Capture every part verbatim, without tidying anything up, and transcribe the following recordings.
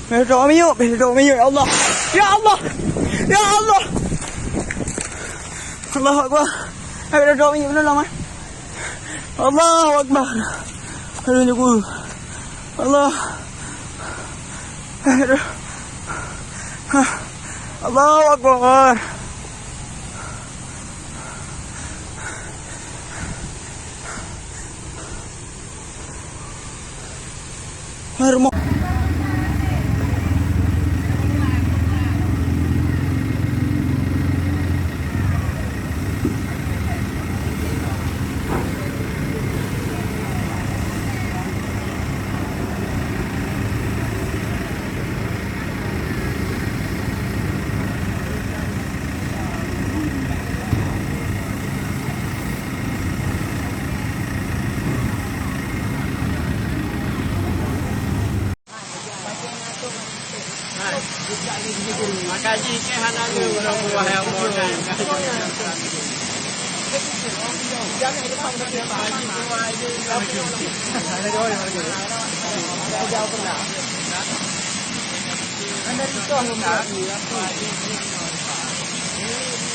Payah dok minyeuk, payah dok minyeuk, ya Allah. Ya Allah. Ya Allah. Allahu Akbar. Payah dok minyeuk, tolong, eh. Allahu Akbar. Aduh, nyoe. Allah. Aduh. Allahu Akbar. Hai, rumoh.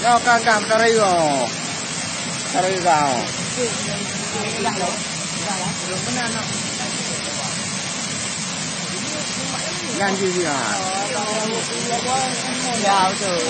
Nyoe ka gam tari oh. Tari gam. Nyan jih siat. Ya, betul.